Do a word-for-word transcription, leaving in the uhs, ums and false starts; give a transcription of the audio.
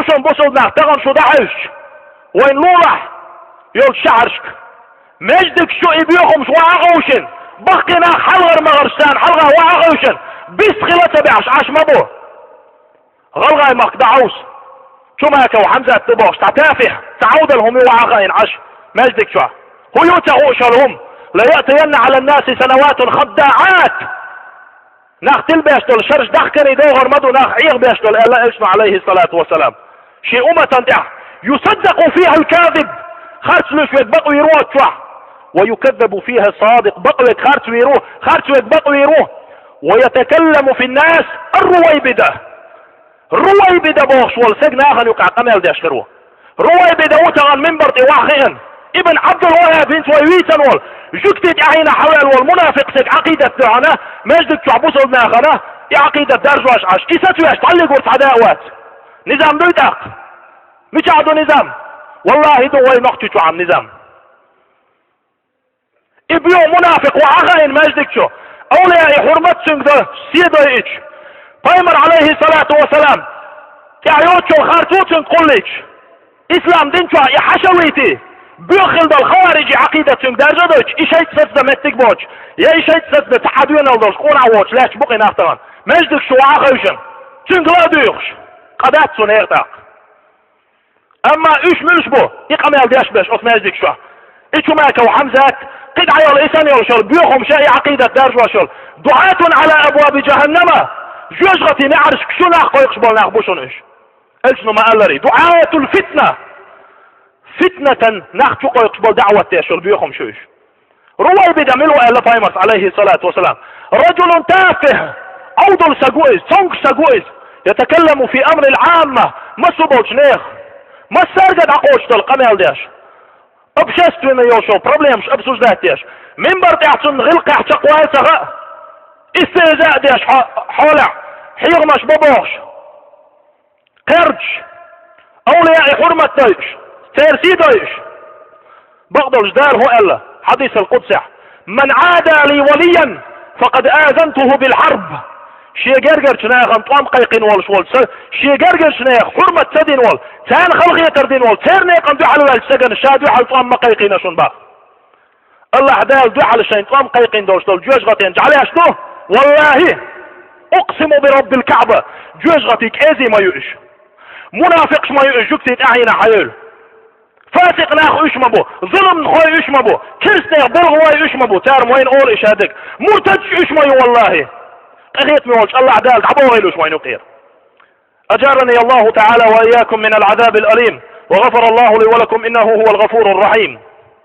Шун бусулба нах, тахана шу дӀахьуьйсуш, вайн лулахь йолчу шахьаршка, маьждигаш чу и боьхамаш ван а ховшина, баккхий нах хьалхара магӀарш царна хьалха ван а ховшина, бист хила а ца баьхьаш Ӏаш ма бу. ГӀалгӀай махка дӀахьовса, Чумаков Хьамзат ду бохуш цхьа тафихь, цхьа Ӏовдал хӀума ю ван а хаийна Ӏаш маьждиг чохь. ХӀун ю ца хууш хӀара хӀума? «ليأتين على الناس سنوات خداعات». Нах тилбеш долу шараш дахканий догӀур ма ду, нах Ӏехабеш долу, аьлла Элчано, алейхиссалату вассалам. Шен умматан тӀехь: «يصدق فيها الكاذب», харц луьйш верг бакъвийр ву оцу чохь. «ويكذب فيها الصادق», бакъверг харц вийр ву, харц верг бакъвийр ву. «ويتكلم في الناس الرويبضة». Рувайбида бохуш волу стаг нахана юкъахь къамел деш хир ву. Рувайбида ву тахана минбар тӀе ваха хиъна. Ибн Ӏабдул-ВахӀаб, хӀинца вай вийцина волу, жуьгтий тӀаьхьенах хьаваьлла волу мунафикъ стаг, Ӏакъидат дуьхьана, маьждиг чохь бусулба нахана и Ӏакъидат даржош Ӏаш, и сацавеш дӀаллигур цхьа да а вац. Низам дуй тӀаккха? Мичахь ду низам? Валлахи, ду вай Нохчийчохь низам. И боьха мунафикъ ву хьан хаийна маьждиг чу. Авлияи хьурмат цуьнга дан седой ича. Пайхамар, алейхиссалату вассалам, тӀаьхьа йоцучул харц ву цуьнга кхуллийча. Ислам дин чохь и хьаша вийти, боьха хила долу хавариджи Ӏакъида цуьнга даржа а дойтуш, и шайтӀа сацдан меттиг боцуш, я и шайтӀа сацдан цхьа а доьналла долуш, къонахь воцуш лаьтташ бу-кх и нах тахана. Маьждиг чу ван а хевшина, цуьнга ла а дуьйхуш, къа дац цунна тӀаккха. Амма уьш муьлш бу, и къамел деш берш оцу маьждиг чохь? И Чумаков Хьамзат, кхидӀа йолу, и санна йолуш йолу боьхамаш а, и Ӏакъидат даржош йолу. «دعاة على أبواب جهنم». Жоьжахатин неӀаршка чу нах кхойкхуш болу нах бу шуна уьш. Элчано ма-аллара: «دعاة الفتنة». Фитнатан нах чу кхойкхуш болу даӀват деш йолу боьхамаш ю уьш. Рувайбида мила ву аьлла Пайхамарс, алейхиссалату вассалам? «رجل تافه», Ӏовдал стаг ву иза, цомгуш стаг ву иза. «يتكلم في أمر العامة», массо а болчу нехан, массаьрга а дӀакхочуш долу къамел деш, общественный йолуш йолу проблемаш обсуждать деш, минбар тӀехь цунна гӀиллакхехь чекхвала ца хаьа, истеза а деш хьо-, хьолехь, хьехамаш бан бохуш. Кхердаш, авлияи хьурмат дойуш, церан сий дойуш. Бакъдолуш Дала хӀун аьлла хьадисал къудсехь: «من عادى لي وليا فقد آذنته بالحرب». Шен гергарчу нахана тӀом кхайкхина волуш волчу са, шен гергарчу нехан хьурмат ца дина волу, царна халахетар дина волу, церан некъан дуьхьал ваьллачу стагана ша дуьхьал тӀом ма кхайкхийна шуна боху. Аллахь Дала дуьхьал шайн тӀом кхайкхийна долуш долу жоьжахатин чӀалеш ду, валлахи, «أقسم برب الكعبة», жоьжахатин кӀезий ма ю уьш. Мунафикъаш ма ю уьш, жуьгтий тӀаьхьенах хьайевлла. Фасикъ нах уьш ма бу, зуламхой уьш ма бу, керстанех белхалой уьш ма бу, цара вайна олу и шадерг. Муртадаш уьш ма ю, валлахи. Къинхетаме волчу Аллахь Дала дӀабохийла уьш вайна юкъера. أجارني الله تعالى وإياكم من العذاب الأليم، وغفر الله لي ولكم، إنه هو الغفور الرحيم.